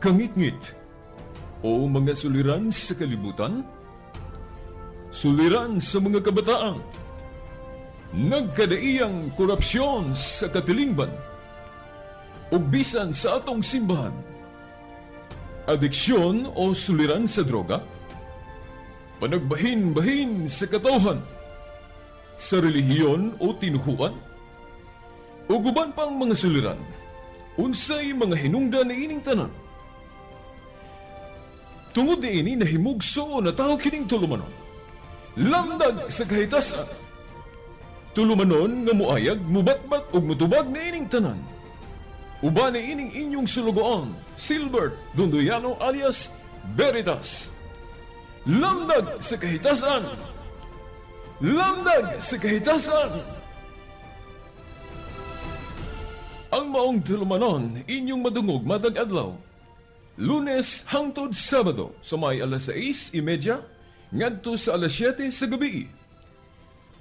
Kangitngit o mga suliran sa kalibutan, suliran sa mga kabataan, nagkadaiyang korupsyon sa katilingban, ug bisan sa atong simbahan, adiksyon o suliran sa droga, panagbahin-bahin sa katawhan, sa relihiyon o tinuhuan, ug uban pang mga suliran, unsay mga hinungdan niining tanan. Tungod niini nahimugso na tao kining tulumanon. Lamdag sa kahitasan. Tulumanon nga muayag, mubatbat ug mutubag niining tanan. Uban niining inyong sulugoon, Silbert Dondoyano alias Veritas. Lamdag sa kahitasan. Lamdag sa kahitasan. Ang maong tulumanon inyong madungog matag adlaw. Lunes hangtod Sabado sa may alas 6:30 ngadto sa alas 7 sa gabi.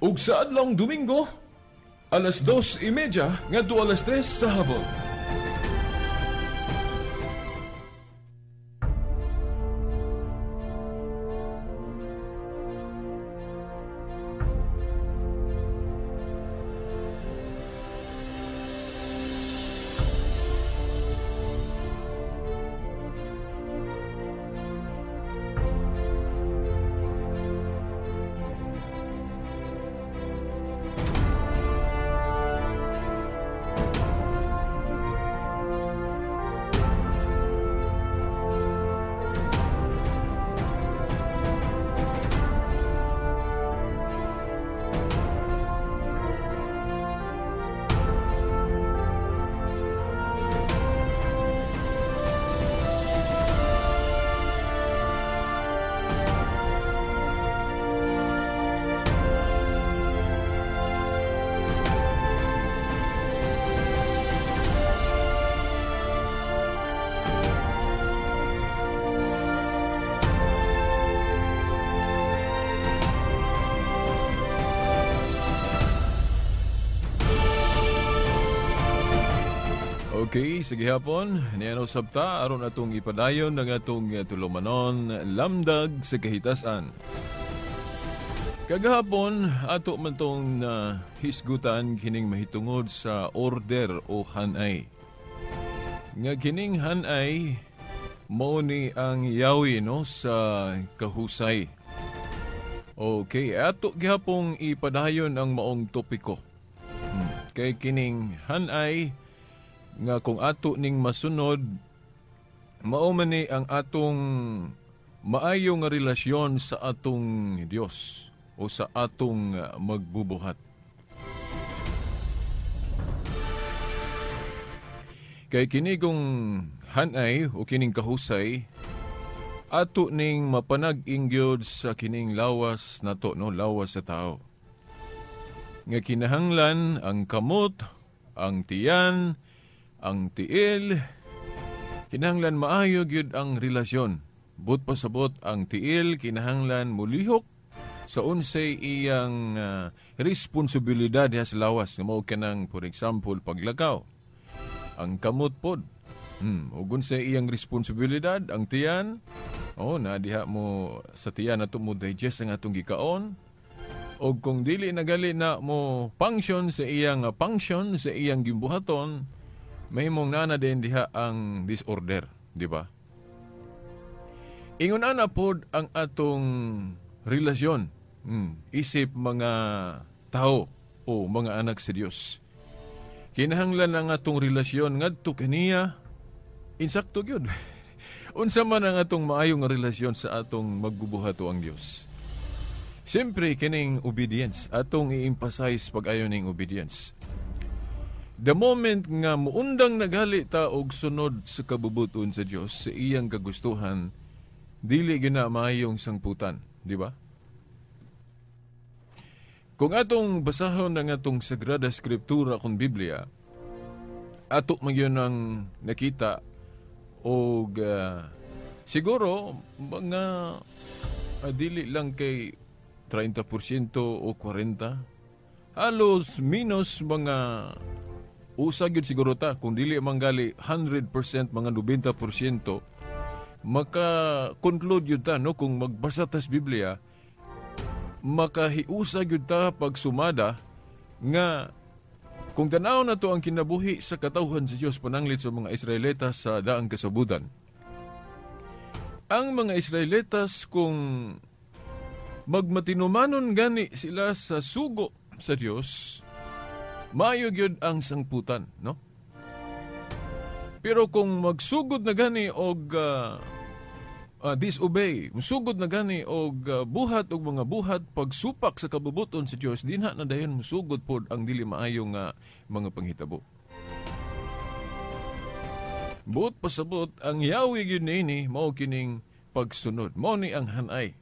Ug sa adlawng Domingo alas 2:30 ngadto alas 3 sa hapon. Okay, sige hapon, niano sabta aron atong ipadayon ang atong tulumanon lamdag sa kahitasan. Kagahapon ato man tong hisgutan kining mahitungod sa order o hanay. Nga kining hanay mao ni ang yawi no sa kahusay. Okay, ato gihapong ipadayon ang maong topiko. Kay kining hanay nga kung ato ning masunod, mao man ni ang atong maayo nga relasyon sa atong Dios o sa atong magbubuhat. Kay kini kung hanay o kining kahusay, ato ning mapanag-ingyod sa kining lawas nato, no, lawas sa tao. Nga kinahanglan ang kamot, ang tiyan, ang tiil, kinahanglan maayo gyud ang relasyon. But pasabot ang tiil, kinahanglan mulihok sa unsay iyang responsibilidad diha sa lawas. Mao kanang, for example, paglakaw. Ang kamot pod. Ug unsay iyang responsibilidad, ang tiyan, oh, na diha mo sa tiyan ato mo digest ang atong gikaon. Og kung dili nagali na mo function sa iyang gimbuhaton, mahimong nana din diha ang disorder, di ba? Ingon ana pod ang atong relasyon, isip mga tao o mga anak sa Dios. Kinahanglan ang atong relasyon ngadto kaniya insakto gyud. Unsa man ang atong maayo nga relasyon sa atong magbubuhat o ang Dios. Siyempre kining obedience, atong i-emphasize pag-ayo ning obedience. The moment nga muundang nagali ta og sunod sa kabubuton sa Dios sa iyang kagustuhan, dili gyud na maayong sangputan, di ba? Kung atong basahon ang atong Sagrada Skriptura kon Biblia, ato man gyud ang nakita og siguro mga dili lang kay 30% o 40, halos minus mga Usa gyud siguro ta kung dili manggali 100%, mga 90% maka-conclude gyud ta, no, kung magbasa tas Biblia, makahiusa gyud ta pagsumada nga kung tanaw na to ang kinabuhi sa katawhan sa Dios pananglit sa mga Israelitas sa daang kasabutan. Ang mga Israelitas, kung magmatinumanon gani sila sa sugo sa Dios, maayo gyud ang sangputan, no? Pero kung magsugod na gani og disobey, musugod na gani og buhat og mga buhat pagsupak sa kabubuton sa Dios, dinha na dayon musugod pod ang dili maayo nga mga panghitabo. Buot pasabot, ang yawi gyud niini mao kining pagsunod. Mao ni ang hanay.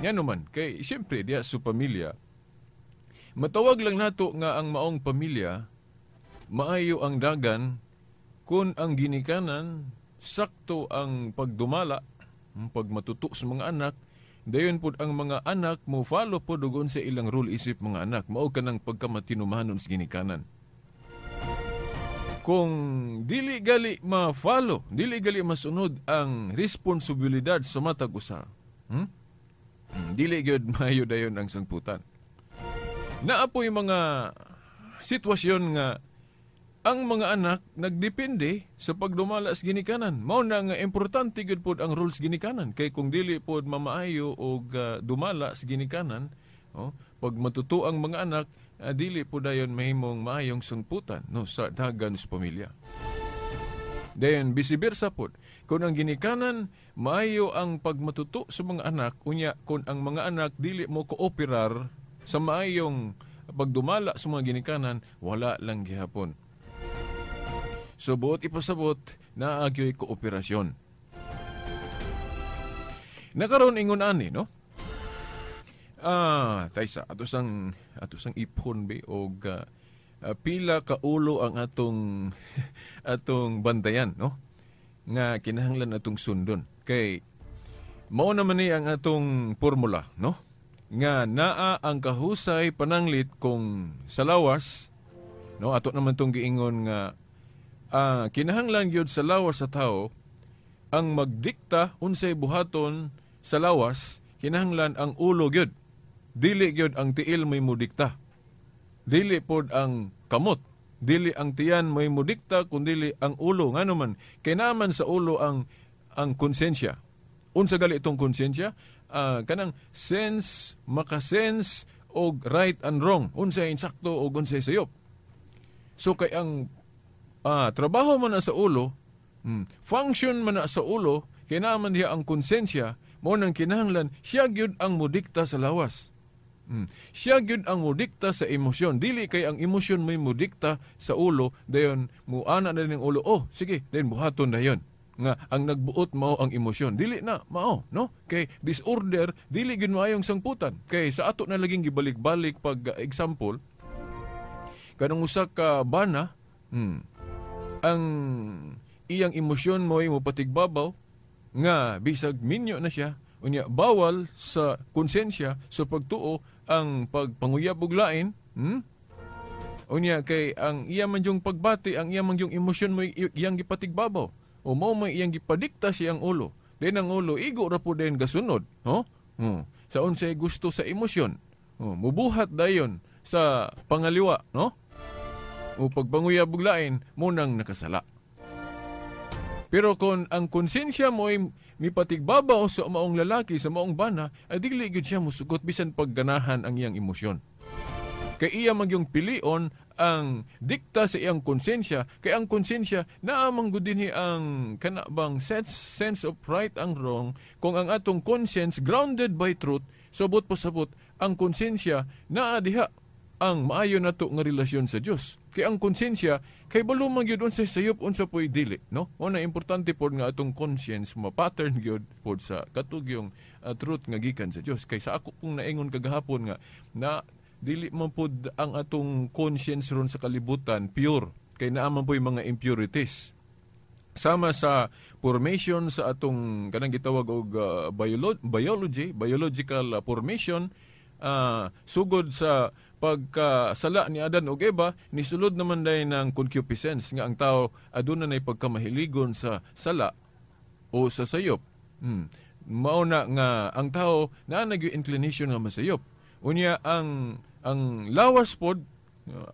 Ngano man, kay siyempre diya sa pamilya, matawag lang nato nga ang maong pamilya maayo ang dagan kung ang ginikanan sakto ang pagdumala, ang pagmatuto sa mga anak, dayon pud ang mga anak mo follow pod og unsa ilang role isip mga anak, mao kanang pagkamatinumanon sa ginikanan. Kung dili gali ma-follow, dili gali masunod ang responsibilidad sa matag usa, Dili gyud maayo dayon ang sangputan. Naa poy mga sitwasyon nga ang mga anak nagdepende sa pagdumala sa ginikanan. Mao na nga importante gyud pod ang rules ginikanan, kay kung dili pod mamaayo og dumala sa ginikanan, oh, pag matuto ang mga anak, dili po dayon mahimong maayong sangputan, no, sa dagan sa pamilya. Dayon vice versa pod, kung ang ginikanan maayo ang pagmatuto sa mga anak, unya kung ang mga anak dili mo kooperar sa maayong pagdumala sa mga ginikanan, wala lang gihapon. So buot ipasabot, naa gyoy kooperasyon. Nakaroon ingon ani, no? Taysa ato sang ipon be og pila ka ulo ang atong atong bantayan, no? Nga kinahanglan atong sundon. Kay mao naman ni ang atong formula, no? Nga naa ang kahusay pananglit kung sa lawas, no? Ato naman tong giingon nga kinahanglan gyud sa lawas sa tao ang magdikta unsay buhaton sa lawas, kinahanglan ang ulo gyud. Dili gyud ang tiil may mudikta. Dili pod ang kamot. Dili ang tiyan may mudikta, kundili ang ulo. Ngano man, kay naman sa ulo ang konsensya. Unsa gali itong konsensya? Kanang sense, makasense og right and wrong. Unsay insakto og unsay sayop. So kay ang trabaho man na sa ulo, function man na sa ulo, kay naman diha ang konsensya, mao nang kinahanglan siya gyud ang mudikta sa lawas. Siya gyud ang mudikta sa emosyon. Dili kay ang emosyon may mudikta sa ulo, dayon muana na ning ulo, oh sige, dayon buhaton dayon. Nga ang nagbuot mao ang emosyon. Dili na mao, no? Kay disorder, dili gyud maayong sangputan. Kay sa ato na laging gibalik-balik pag example, kanang usa ka bana, ang iyang emosyon mo'y mopatigbabaw nga bisag minyo na siya, unya bawal sa konsensya sa pagtuo ang pagpanguyab og lain, Unya kay ang iya man yung pagbati, ang iya man yung emosyon mo iyang gipatigbabaw. O mao may iyang gipadikta siyang ulo. Then ang ulo igo ra po din gasunod, ho? Sa unsay gusto sa emosyon. Oh, mubuhat dayon sa pangaliwa, no? O pagpanguyab og lain, mo nang nakasala. Pero kung ang konsensya mo ay mipatigbabaw sa maong lalaki, sa maong bana, ay dili gyud siya musugot bisan pagganahan ang iyang emosyon. Kay iya magyong pilion ang dikta sa iyang konsensya, kay ang konsensya naamang gud dinhi ang kana bang sense of right and wrong. Kung ang atong conscience grounded by truth, sabot pasabot ang konsensya naa diha ang maayo nato nga relasyon sa Dios. Kay ang konsensya kay balo man gyud unsay sayop, unsa po'y dili, no? Mo na importante pod nga atong conscience ma-pattern gyud pod sa katugyong truth nga gikan sa Dios. Kay sa ako pong naingon kagahapon nga na dili man pod ang atong conscience ron sa kalibutan pure, kay naa man po'y mga impurities. Sama sa formation sa atong kanang gitawag og biology, biological formation, sugod sa pagkasala ni Adan ug Eva, nisulod naman day ng concupiscence nga ang tao aduna nay pagkamahiligon sa sala o sa sayop. Mao na nga ang tao naa na gyud inclination nga masayop. Unya ang lawas pod,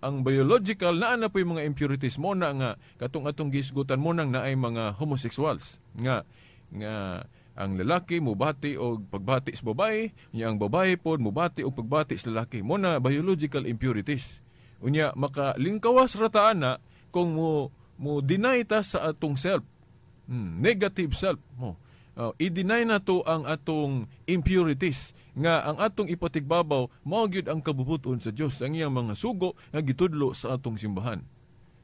ang biological, naa na po'y mga impurities mo na nga katong atong gisgutan mo nang naay mga homosexuals nga nga ang lalaki mubati og pagbati sa babae, unya ang babae pod mubati og pagbati sa lalaki. Mo na biological impurities. Unya makalingkawas ra ta ana kung mo deny ta sa atong self. Negative self mo. I-deny na to ang atong impurities nga ang atong ipatigbabaw mao gyud ang kabubuton sa Dios, ang iyang mga sugo nga gitudlo sa atong simbahan.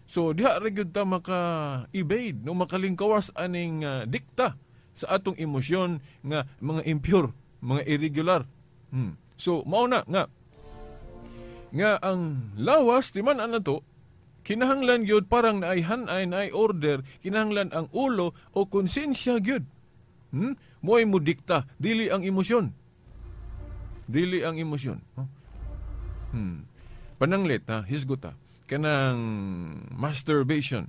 So diha ra gyud ta maka-evade, no, makalingkawas aning dikta sa atong emosyon nga mga impure, mga irregular. So mao na nga nga ang lawas di man ana to kinahanglan gyud parang naay hanay, naay order, kinahanglan ang ulo o konsensya gyud. Mo'y mo dikta, dili ang emosyon. Dili ang emosyon. Huh? Pananglit ha, hisgot ha, kanang masturbation.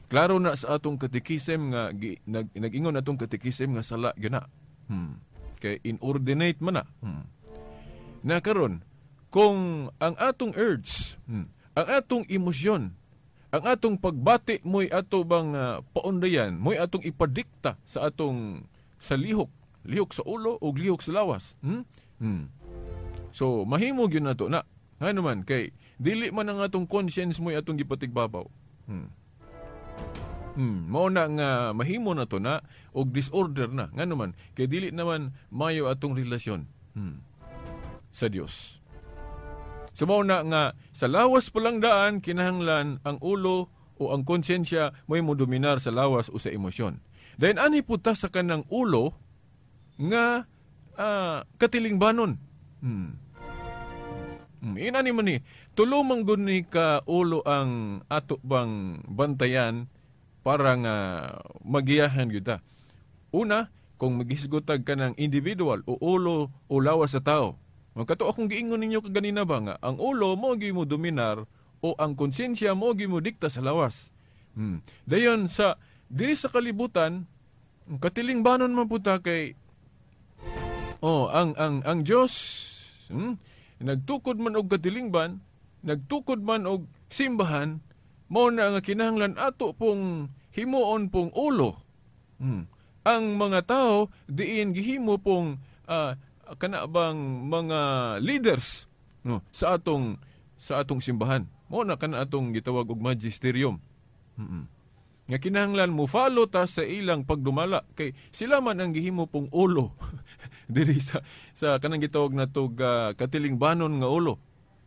Klaro na sa atong katekism nga nag-ingon atong katekism nga sala gyud na. Kay inordinate man na. Na karon kung ang atong urge, ang atong emosyon, ang atong pagbati mo'y ato bang paundayan, mo'y atong ipadikta sa atong sa lihok, lihok sa ulo o lihok sa lawas. So mahimo gyud nato na. Ngano man kay dili man ang atong conscience mo'y atong gipatigbabaw. Mao na nga mahimo na to na og disorder na. Ngano man kay dili naman mayo atong relasyon sa Dios. So mao na nga sa lawas pa lang daan kinahanglan ang ulo o ang konsensya mo'y modominar sa lawas o sa emosyon. Dayon ani pud ta sa kanang ulo nga katilingbanon. Inani man ni tulo man gud ni ka ulo ang ato bang bantayan para nga magiyahan gyud ta. Una, kung magisgotag ka ng individual o ulo o lawas sa tao. Kato akong giingon ninyo kaganina ba nga ang ulo mo gyud mo dominar o ang konsensya mo gyud mo dikta sa lawas. Dayon sa diri sa kalibutan, katilingbanon man pud ta kay ang Dios nagtukod man og katilingban, nagtukod man og simbahan, mao na nga kinahanglan ato pong himuon pong ulo. Ang mga tao diin gihimo pong kana bang mga leaders, no, sa atong simbahan. Mao na kana atong gitawag og magisterium. Nga kinahanglan mo follow ta sa ilang pagdumala kay sila man ang gihimo pong ulo diri sa kanang gitawag natog katilingbanon nga ulo.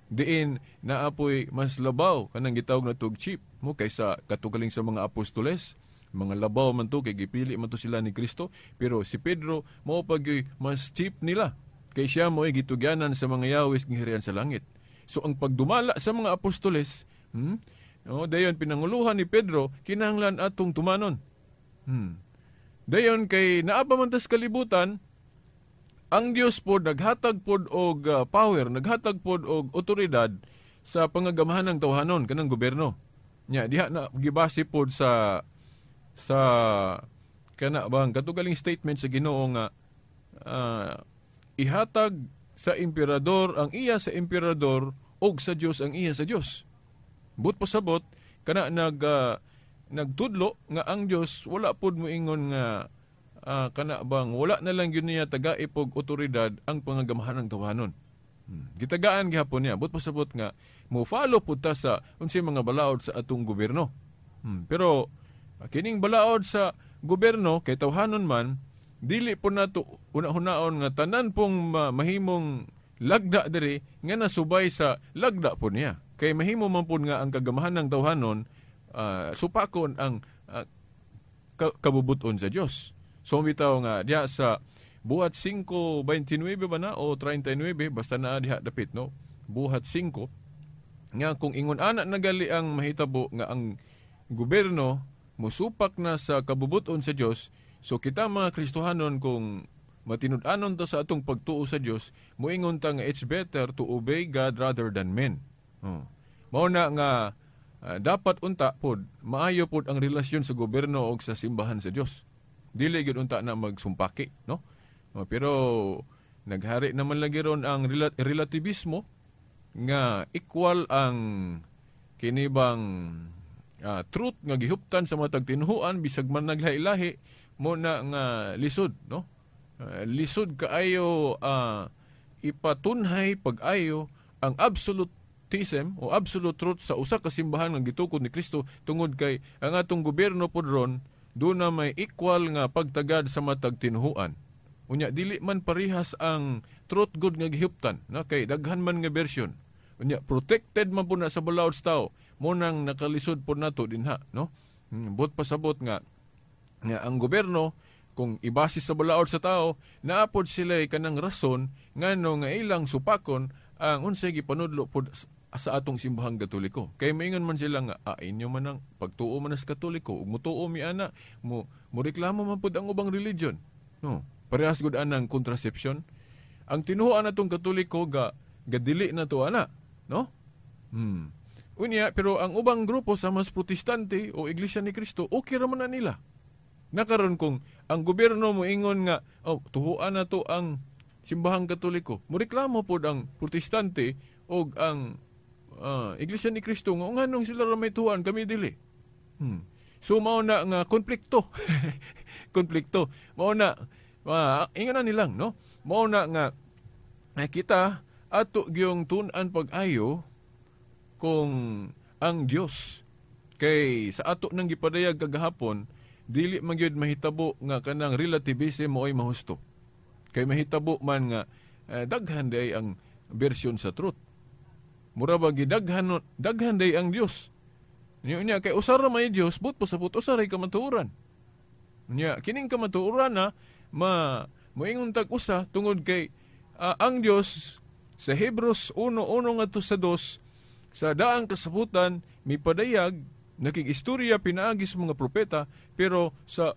Diin naapoy mas labaw kanang gitawag natog chief mo kaysa katugaling sa mga apostoles. Mga labaw man to kay gipili man to sila ni Kristo, pero si Pedro mao pa gyud mas chief nila kay siya mo'y gitugyanan sa mga yawes ng harian sa langit. So ang pagdumala sa mga apostoles, dayon pinanguluhan ni Pedro, kinahanglan atong tumanon. Dayon kay naa pa man tas kalibutan, ang Dios pod naghatag pod og power, naghatag pod og otoridad sa pangagamahan ng tawhanon kanang gobyerno. Nya diha na gibase pod sa kana bang katugaling statement sa Ginoo nga ihatag sa emperador ang iya sa emperador og sa Dios ang iya sa Dios. But pasabot kana nagtudlo nga ang Dios wala pod moingon nga kana bang wala na lang gyud niya tagaip og otoridad ang pangagamahan ng tawhanon. Gitagaan gihapon niya. But pasabot nga mo follow pud ta sa unsay mga balaod sa atong gobyerno. Pero kining balaod sa gobyerno kay tawhanon man, dili po nato una-hunaon nga tanan pong mahimong lagda diri nga nasubay sa lagda po niya. Kay mahimo man pud nga ang kagamahan ng tawhanon supakon ang kabubuton sa Dios. So bitaw nga diha sa Buhat 5:29 ba na o 39, basta naa diha dapit, no, Buhat 5, nga kung ingon ana nagali ang mahitabo nga ang gobyerno musupak na sa kabubuton sa Dios, so kita mga Kristohanon kung matinud-anon ta sa atong pagtuo sa Dios, moingon ta nga it's better to obey God rather than men. Oh. Mao na nga dapat unta pod maayo pod ang relasyon sa gobyerno og sa simbahan sa Dios. Dili gyud unta na magsumpaki, no? Oh, pero naghari naman lagi ron ang relativismo nga equal ang kini bang truth nga gihuptan sa matag tinuhuan bisag man naglahi-lahi, mo na nga lisod, no? Lisod kaayo ipatunhay pag-ayo ang absolutism o absolute truth sa usa ka simbahan nga gitukod ni Kristo, tungod kay ang atong gobyerno pod ron doon na may equal nga pagtagad sa matag tinuhuan. Unya dili man parehas ang truth good nga gihuptan, no? Kay daghan man nga version. Unya protected man po na sa balaod sa tao, mo nang nakalisod po nato dinha, no? Buot pasabot nga nga ang gobyerno kung ibase sa balaod sa tao, naapod sila kanang rason ngano nga ilang supakon ang unsay gipanudlo pod sa atong simbahang Katoliko. Kay maingon man sila nga inyo man ang pagtuo man sa Katoliko, ug mutuo mi ana, mo reklamo man pod ang ubang religion. No. Parehas gud anang contraception. Ang tinuoan natong Katoliko ga gadili na to ana, no? Unya, pero ang ubang grupo sa mas Protestante o Iglesia ni Cristo, okay ra man na nila. Nakaron kung ang gobyerno mo ingon nga, oh, tuhuan na to ang simbahang Katoliko, moreklamo pod ang Protestante og ang Iglesia ni Cristo nga nganong sila ra may tuhuan, kami dili. So mao na nga konflikto. Konflikto. Mao na ingon na nilang, no? Mao na nga kita ato gyung tun-an pag-ayo kung ang Dios kay sa ato nang gipadayag kagahapon, dili man gyud mahitabo nga kanang relativism mo'y mahusto. Kay mahitabo man nga daghan day ang version sa truth. Mura ba gidaghan daghan day ang Dios. Nya kay usa ra may Dios, but pasabot usa ray kamatuoran. Nya kining kamatuoran na ma moingon tag usa tungod kay ang Dios sa Hebreos 1:1 ngadto sa 2 sa daang kasabutan mipadayag nakig-istorya pinaagi sa mga propeta, pero sa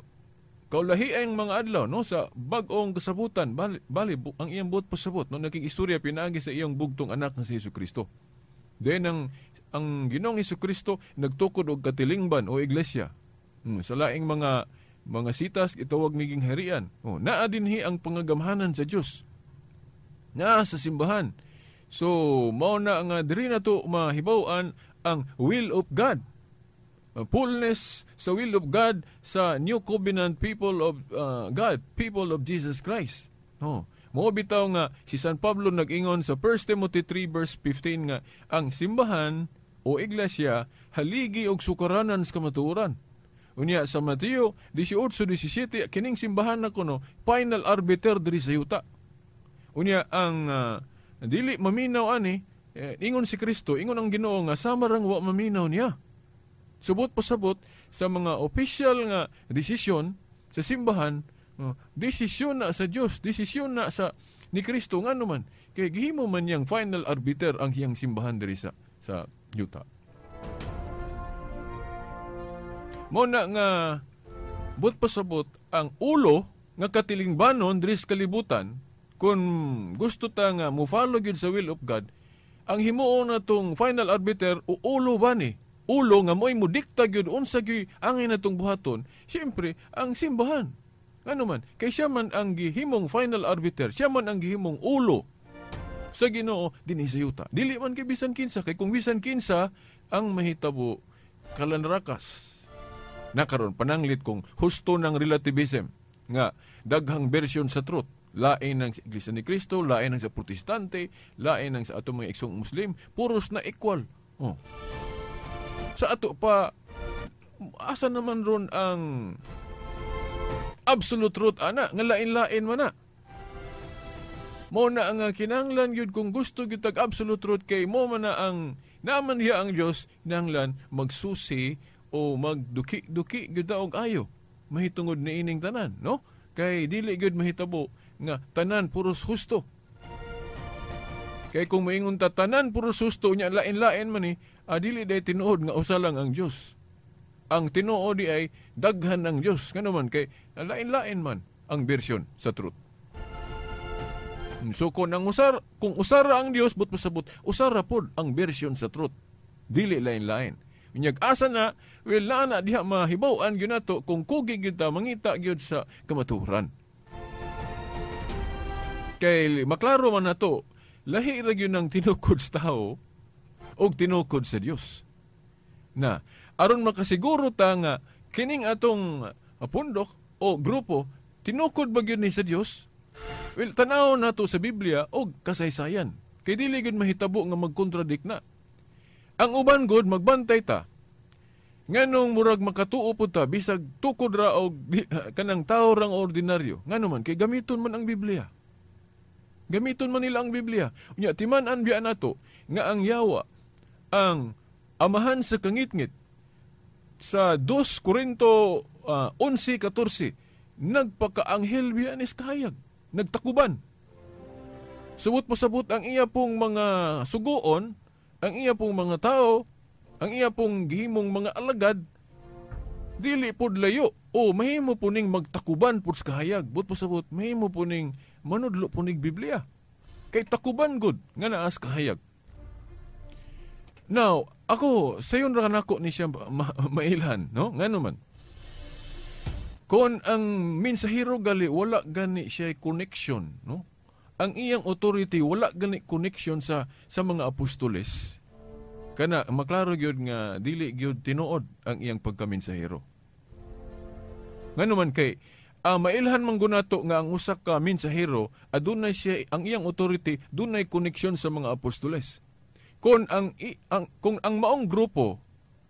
kaulahiang mga adlaw, no, sa bag-ong kasabutan, bali, bali ang iyang buot pasabot, no, nakig-istorya pinaagi sa iyang bugtong anak nga si Jesucristo. Then ang Ginoong Jesucristo nagtukod og katilingban o iglesia. Sa laing mga sitas itawag niging harian. Oh, naa dinhi ang pangagamhanan sa Dios. Naa sa simbahan. So mao na nga diri na to mahibaw-an ang will of God. Fullness sa will of God sa New Covenant people of God, people of Jesus Christ. Oh, mao bitaw nga si San Pablo nag-ingon sa 1 Timothy 3 verse 15 nga ang simbahan o iglesia haligi og sukaranan sa kamatuoran. Unya sa Mateo 18:17 kining simbahan na kuno final arbiter diri sa yuta. Unya ang dili maminaw ani, ingon si Kristo, ingon ang Ginoo nga sama rang wa maminaw niya. Subot pasabot sa mga official nga desisyon sa simbahan, desisyon na sa Dios, desisyon na sa ni Kristo, ngano man kay gihimo man niyang final arbiter ang iyang simbahan diri sa yuta. Mo na nga but pasabot ang ulo nga katilingbanon diri sa kalibutan, kung gusto ta nga mo-follow gyud sa will of God, ang himuon natong final arbiter o ulo ba ni? Ulo nga mo'y modikta gyud unsa gyud angay natong buhaton, siyempre ang simbahan. Ano man, kay siya man ang gihimong final arbiter, siya man ang gihimong ulo sa Ginoo dinhi sa yuta. Dili man kay bisan kinsa, kay kung bisan kinsa ang mahitabo kalanrakas. Nakaron pananglit kung husto ng relativism nga daghang version sa truth, lain ng Iglesia ni Cristo, lain ng sa Protestante, lain ng sa atong mga iksong Muslim, puros na equal. Oh. Sa ato pa, asa naman ron ang absolute truth ana nga lain-lain man na. Mo na ang kinahanglan gyud kung gusto gyud tag absolute truth kay mo man na ang naaman niya ang Dios, kinahanglan magsusi o magduki-duki gyud og ayo mahitungod niining tanan, no? Kay dili gyud mahitabo nga tanan puros husto. Kay kung moingon ta tanan puros husto nya lain-lain man ni, dili day tinuod nga usa lang ang Dios. Ang tinuod di ay daghan ang Dios, ngano man kay lain-lain man ang version sa truth. So kung usara ang Dios, but pasabot usara pod ang version sa truth. Dili lain-lain. Unyag asa na, well, naa na diha mahibaw-an gyud nato kung kugi gyud ta mangita gyud sa kamatuoran. Kay maklaro man nato, lahi ra gyud ng tinukod sa tao og tinukod sa Dios. Na aron makasiguro ta nga kining atong pundok o grupo tinukod ba gyud ni sa Dios? Well, tanaw nato sa Biblia og kasaysayan. Kay dili gyud mahitabo nga magkontradict na. Ang uban gud, magbantay ta. Nganong murag makatuo pud ta bisag tukod ra og kanang tao rang ordinaryo. Ngano man kay gamiton man ang Biblia. Gamiton man nila ang Biblia. Unya timan-an biya nato nga ang yawa ang amahan sa kangitngit sa 2 Korinto 11:14, nagpakaanghel biya ni kahayag, nagtakuban. Subot pasabot ang iya pong mga sugoon, ang iya pong mga tao, ang iya pong gihimong mga alagad, dili pod layo o mahimo po ning magtakuban pud sa kahayag. But pasabot mahimo po ning manudlo po ning Biblia. Kay takuban gud nga naa sa kahayag. Now, ako, sayon ra nako ni siya mailhan, no? Ngano man? Kung ang mensahero gali wala gani siya connection, no? Ang iyang authority wala gani connection sa mga apostoles. Kana maklaro gyud nga dili gyud tinuod ang iyang pagkamensahero. Ngano man kay mailhan man gunato nga ang usa ka mensahero adunay siya ang iyang authority, dunay connection sa mga apostoles. Kung ang maong grupo,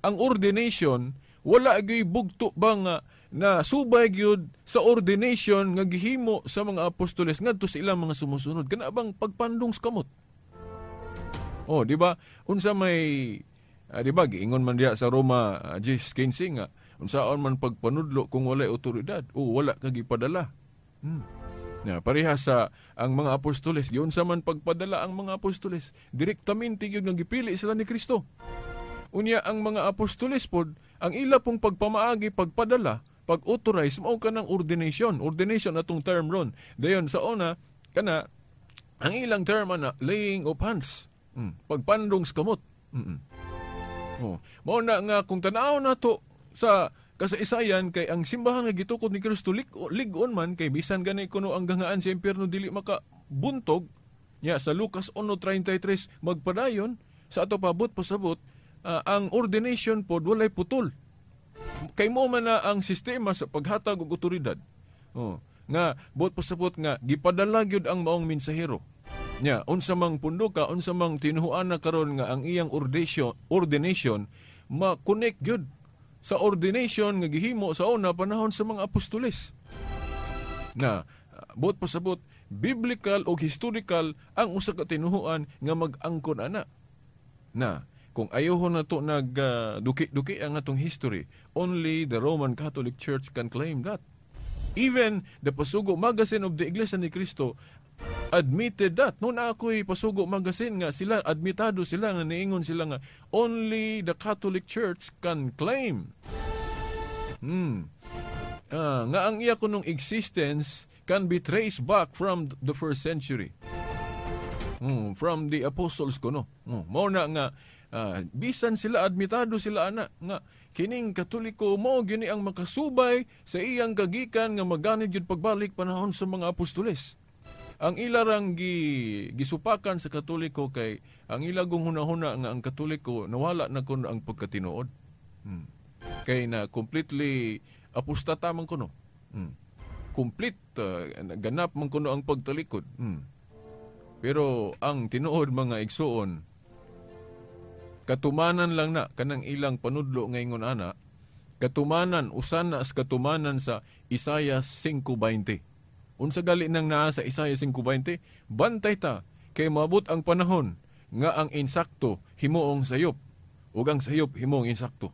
ang ordination wala gyud bugto ba nga na subay gyud sa ordination nga gihimo sa mga apostoles ngadto sa ilang mga sumusunod, kana bang pagpandong sa kamot? Oh, di ba? Unsa may di ba giingon man diha sa Roma 10:15 nga unsaon man pagpanudlo kung walay otoridad o wala ka gipadala. Na pareha sa ang mga apostoles, giunsa man pagpadala ang mga apostoles, direktamente gyud nga gipili sila ni Kristo. Unya ang mga apostoles pod, ang ila pong pagpamaagi, pagpadala, pag-authorize, mao kanang ordination. Ordination atong term ron. Dayon sa una kana ang ilang term ana laying of hands. Pagpandong sa kamot. Oh, mao na nga kung tan-aw nato sa kasaysayan, kay ang simbahan nga gitukod ni Kristo lig-on man kay bisan gani kuno ang gangaan sa impyerno dili makabuntog nya sa Lucas 1:33 magpadayon sa ato pabot pasabot, ang ordination pod walay putol. Kay mo man na ang sistema sa paghatag og otoridad. Oh, nga buot pasabot nga gipadala gyud ang maong mensahero. Nya unsa mang pundo ka, unsa mang tinuhuan na karon nga ang iyang ordination ma-connect gyud sa ordination nga gihimo sa una panahon sa mga apostoles. Na buot pasabot biblical o historical ang usa ka tinuhuan nga mag-angkon ana. Na kung ayuhon na to nag duki-duki ang atong history, only the Roman Catholic Church can claim that. Even the Pasugo Magazine of the Iglesia ni Cristo admitted that. No, na ako'y Pasugo Magazine nga sila, admitado sila nga niingon sila nga only the Catholic Church can claim. Nga ang iya kunong existence can be traced back from the first century. From the apostles kuno. Mao na nga bisan sila admitado sila ana nga kining Katoliko mo gyud ang makasubay sa iyang kagikan nga maganid gyud pagbalik panahon sa mga apostoles. Ang ilarang gisupakan sa Katoliko kay ang ilagong hunahuna nga ang Katoliko nawala na kuno ang pagkatinuod. Kay na completely apostata man kuno. Complete ganap man kuno ang pagtalikod. Pero ang tinuod, mga igsuon, katumanan lang na kanang ilang panudlo ngayon ana, katumanan usan na as katumanan sa Isaiah 5:20. Unsa gali nang naa sa Isaiah 5:20? Bantay ta kay maabot ang panahon nga ang insakto himuong sayop ug ang sayop himuong insakto.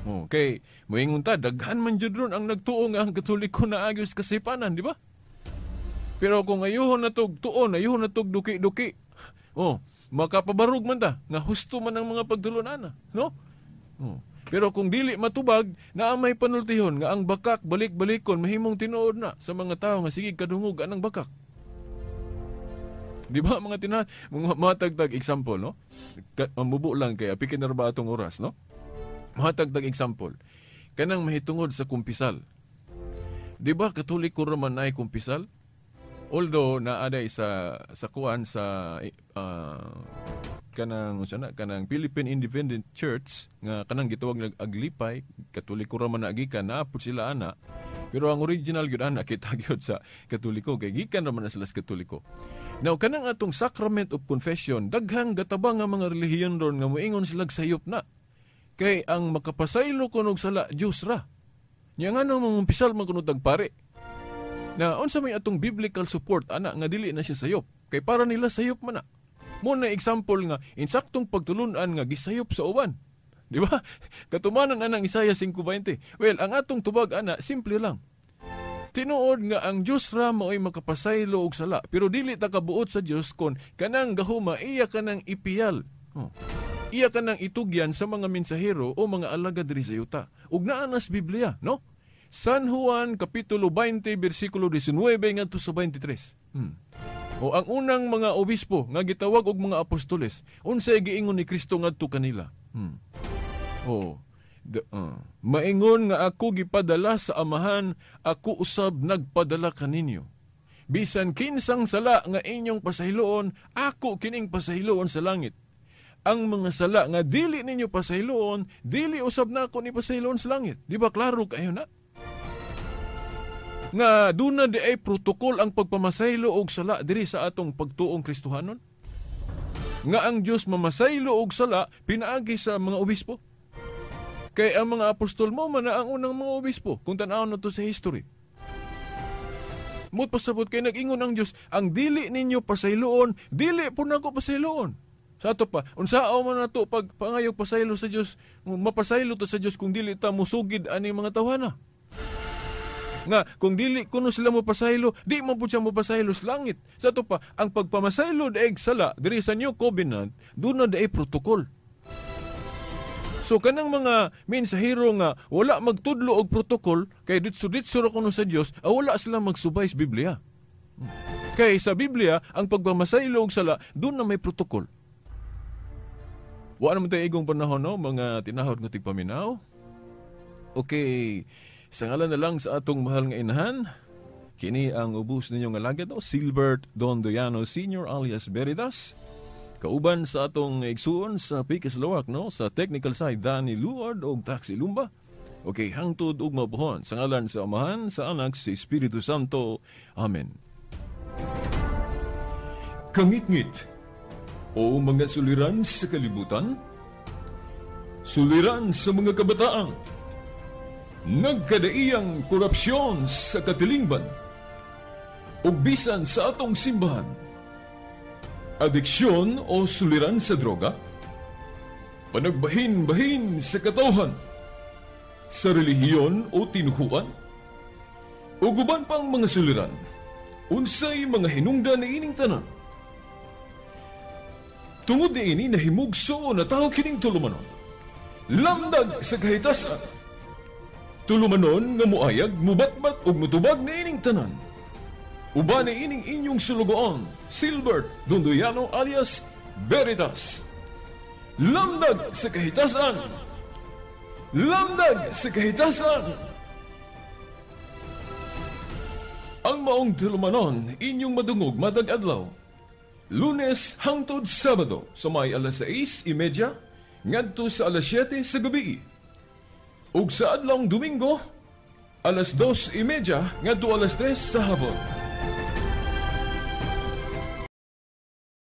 Oh, kay moingon ta daghan man jud ron ang nagtuo nga ang Katoliko na agos kasipanan, di ba? Pero kung ayuhon na tog tuon, ayuhon na tog duki-duki, oh, makapabarog man ta nga husto man ang mga pagtulon-ana, no? Oh. Pero kung dili matubag, naa may panultihon nga ang bakak balik-balikon mahimong tinuod na sa mga tawo nga sige kadungog anang bakak. Di ba mga tinahod? Matagtag example, no? Mubo lang kay apikin na ba atong oras, no? Matagtag example. Kanang mahitungod sa kumpisal. Di ba Katoliko raman ay kumpisal? Although naaday sa kuan sa kanang unsa na kanang Philippine Independent Church nga kanang gitawag nag Aglipay, Katoliko ra man na gikan na pud sila ana, pero ang original gyud ana kita gyud sa Katoliko kay gikan ra man na sila sa Katoliko. Now kanang atong sacrament of confession, daghang gatabang nga mga relihiyon ron nga moingon sila sayop na kay ang makapasaylo kunog sala Dios ra. Nya ngano mangumpisal man kuno tag pare? Na unsa may atong biblical support ana nga dili na siya sayop? Kay para nila sayop man na. Mo na example nga insaktong pagtulun-an nga gisayop sa uban. Di ba? Katumanan anang Isaiah 5:20. Well, ang atong tubag ana simple lang. Tinuod nga ang Dios ra maoy makapasaylo og sala, pero dili ta kabuot sa Dios kon kanang gahuma iya kanang ipiyal. Oh. Iya kanang itugyan sa mga mensahero o mga alagad diri sa yuta. Ug naa na sa Biblia, no? San Juan Kapitulo 20, versikulo 19 ngadto sa 23. O ang unang mga obispo nga gitawag og mga apostoles, unsay giingon ni Kristo ngadto kanila? O maingon nga ako gipadala sa Amahan, ako usab nagpadala kaninyo. Bisan kinsang sala nga inyong pasayloon, ako kining pasayloon sa langit. Ang mga sala nga dili ninyo pasayloon, dili usab nako ni pasayloon sa langit. Di ba klaro kayo na? Nga duna di ay protokol ang pagpamasaylo og sala diri sa atong pagtuong Kristohanon? Nga ang Dios mamasaylo og sala pinaagi sa mga obispo. Kay ang mga apostol mo man ang unang mga obispo kung tan-awon na to sa history. Mut pasabot kay nag-ingon ang Dios, ang dili ninyo pasayloon, dili po nako pasayloon. Sa ato pa, unsao man nato pag pangayo pasaylo sa Dios, mapasaylo ta sa Dios kung dili ta musugid ani mga tawhana. Nga kung dili kuno sila mopasaylo, di man pud siya mopasaylo sa langit. Sa ato pa, ang pagpamasaylo daig sala diri sa New Covenant, duna daay protocol. So kanang mga mensahero nga wala magtudlo og protocol kay ditso-ditso ra kuno sa Dios, wala sila magsubay sa Biblia. Kay sa Biblia, ang pagpamasaylo og sala duna may protocol. Wa naman tayo igong panahon, no, mga tinahod nga tigpaminaw. Okay, sa ngalan na lang sa atong mahal nga inahan, kini ang ubos ninyong alagad, no, Silbert Dondoyano Sr. alias Veritas. Kauban sa atong igsuon sa Pikas Lawak, no, sa technical side, Danny Luard og Taxi Lumba. Okay, hangtod ug mabuhon sa ngalan sa Amahan, sa Anak, sa Espiritu Santo. Amen. Kangitngit o mga suliran sa kalibutan, suliran sa mga kabataan, nagkadaiyang korupsyon sa katilingban, ug bisan sa atong simbahan, adiksyon o suliran sa droga, panagbahin-bahin sa katawhan, sa relihiyon o tinuhuan, ug uban pang mga suliran, unsay mga hinungdan ni ining tanan. Tungod ni ini nahimugso na tao kining tulumanon. Lamdag sa kahitasan. Tulumanon nga muayag, mubatbat ug mutubag ni ining tanan. Uban ni ining inyong sulugoon, Silbert Dondoyano alias Veritas. Lamdag sa kahitasan. Lamdag sa kahitasan. Ang maong tulumanon inyong madungog matag adlaw. Lunes hangtod Sabado sa may alas 6:30 ngadto sa alas 7 sa gabi. Ug sa adlawng Domingo alas 2:30 ngadto alas 3 sa hapon.